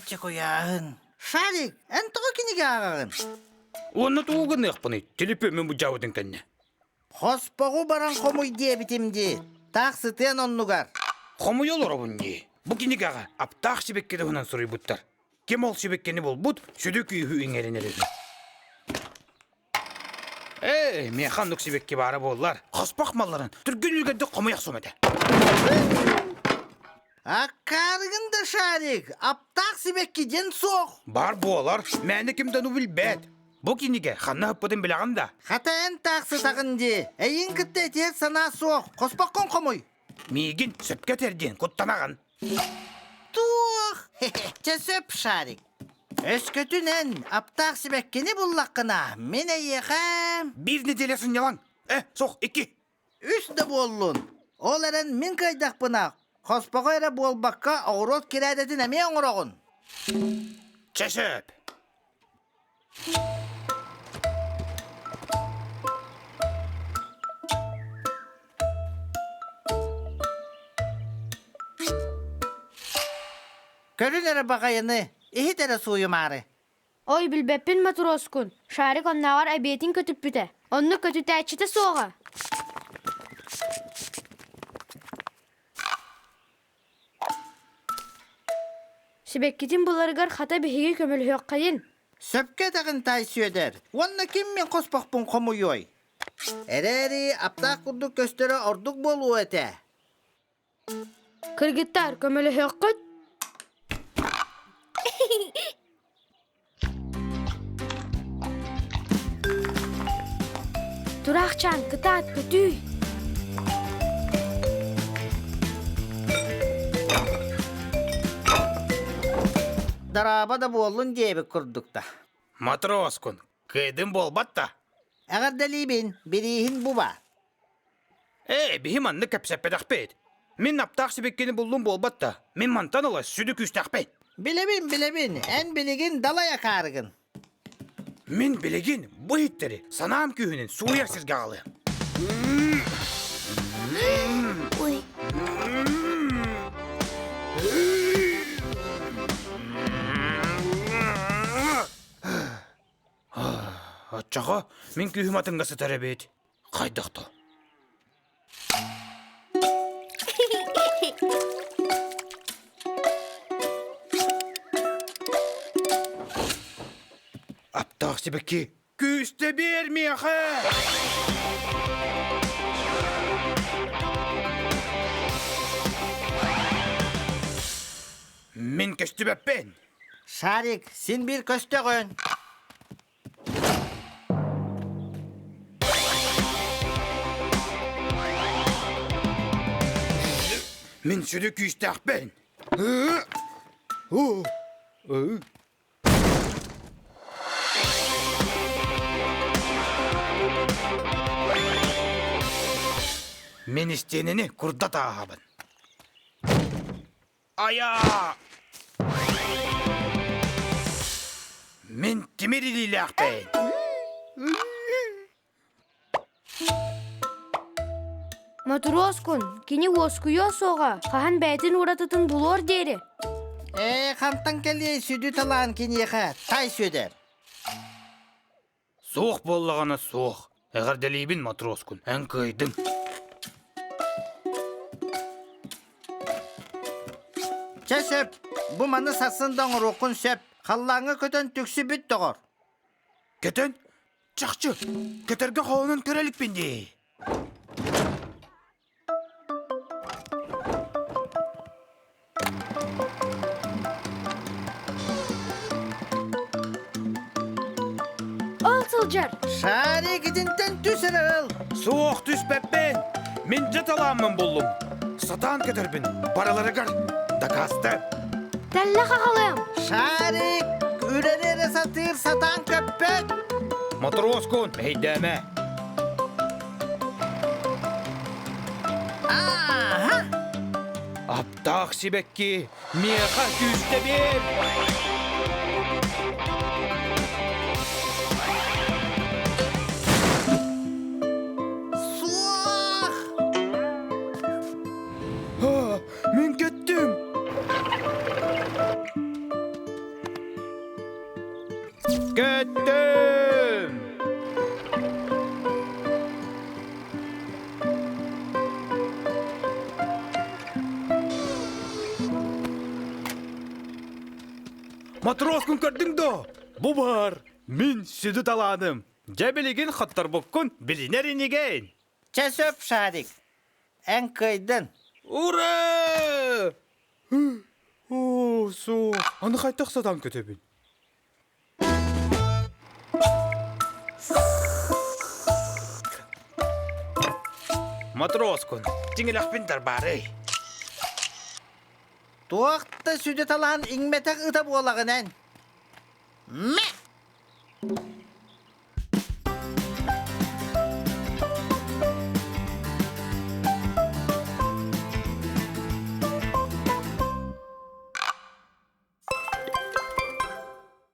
Эчи куйааһын. Шарик, эн тоҕо кинигэ ааҕаҕын? Уонна тугу гыныахпыный, телепүөммүн былдьаабытын кэннэ. Хоспоҕу баран хомуй диэбитим дии. Таах сытыан оннугар. Хомуйа олоробун дии. Бу кинигэҕэ аптаах сибэкки туһунан суруйбуттар. Ким ол сибэккини булбут, сүдү күүһү иҥэринэр үһү. Ээ, миэхэ оннук сибэкки баара буоллар, хоспох малларын түргэн үлүгэрдик хомуйа охсуом этэ. Аккаарыгын да Шарик, аптаах сибэкки диэн суох. Бар буолар, мээнэ ким да ону билбэт. Бу кинигэ ханна ыппытын билэҕин да? Хата эн таах сытаҕын дии. Эйиин кытта этиһэр санаа суох. Хоспоххун хомуй. Миигин сөпкө этэр диэн куттанаҕын. Туох? Чэ сөп, Шарик. Өскөтүн эн аптаах сибэккини буллаххына, мин эйиэхэ... Биир неделя сынньалаҥ. Э, суох, икки. Үс да буоллун. Ол эрэн мин кыайдахпына, хоспоҕо эрэ буолбакка оҕуруот кирээдэтин эмиэ оҥороҕун. Чэ сөп. Көрүн эрэ баҕайыны, иһит эрэ сууйумаары. Ой, билбэппин матроскун, Шарик оннооҕор эбиэтин көтүппүтэ. Оннук көтүтээччитэ суоҕа. Сибэккитин буларыгар хата биһиги көмөлөһүөххэйин. Сөпкө этэҕин таай Сүөдэр. Уонна ким мин хоспохпун хомуйуой? Эрээри аптаах курдук көстөрө ордук буолуо этэ. Кыргыттар, көмөлөһүөххүт? Тураахчаан, кытаат, көтүй! Дарааба да буоллун диэбит курдук да. Матроскун, кыайдым буолбат да. Эҕэрдэлиибин, бирииһин буба. Ээ, биһи маннык кэпсэппэтэхпит. Мин аптаах сибиккини буллум буолбат да, мин мантан ыла сүдү күүстээхпин. Билэбин, билэбин, эн билигин далай акаарыгын. Мин билигин бу иһиттэри санаам күүһүнэн сууйар сиргэ аҕалыам. Ой. Оччоҕо мин күүһүм атыҥҥа сытар эбит. Хайдах да? Аптаах сибэкки күүстэ биэр миэхэ! Мин көстүбэппин. Шарик, син биир көстөҕүн. Мин сүдү күүстээхпин. Мин истиэнэни курдат ааһабын. Айаа! Мин тимир илиилээхпин. Мотуруоскун, кини уоскуйуо суоҕа, хаһан бэйэтин уратытын булуор диэри. Ээ, хантан кэлиэй сүдү талаан киниэхэ, тай Сүөдэр. Суох буоллаҕына суох. Эҕэрдэлиибин, матроскун, эн кыайдыҥ. Чэ сөп, бу маны сарсын да оҥоруоххун сөп. Халлааҥҥа көтөн түксүбүт доҕор. Көтөн? Чахчы, көтөргө хоһоонун көрө иликпин дии. Ол сылдьар. Шарик итинтэн түс эрэ ыл. Суох түспэппин. Мин дьэ талааммын буллум. Сатаан көтөрбүн барыларыгар дакаасты. Тэллэх аҕалыам. Шарик үрэри эрэ сатыыр сатаан көппөт. Мотуруоскун мэһэйдээмэ. Ааһа! Аптаах сибэкки миэхэ күүстэ биэр! Суох! Мин кэттим! Көттүм! Матроскун көрдүҥ дуо? Бу баар мин сүдү талааным. Дьэ билигин хотторбуккун билинэр инигин. Чэ сөп, Шарик. Эн кыайдын. Ура! Оо, суох. Аны хайдах сатаан көтөбүн? Матроскун, тиҥилэхпин тарбаарый. Туох да сүдү талаан иҥмэтэх ыта буолаҕын эн. Мэ!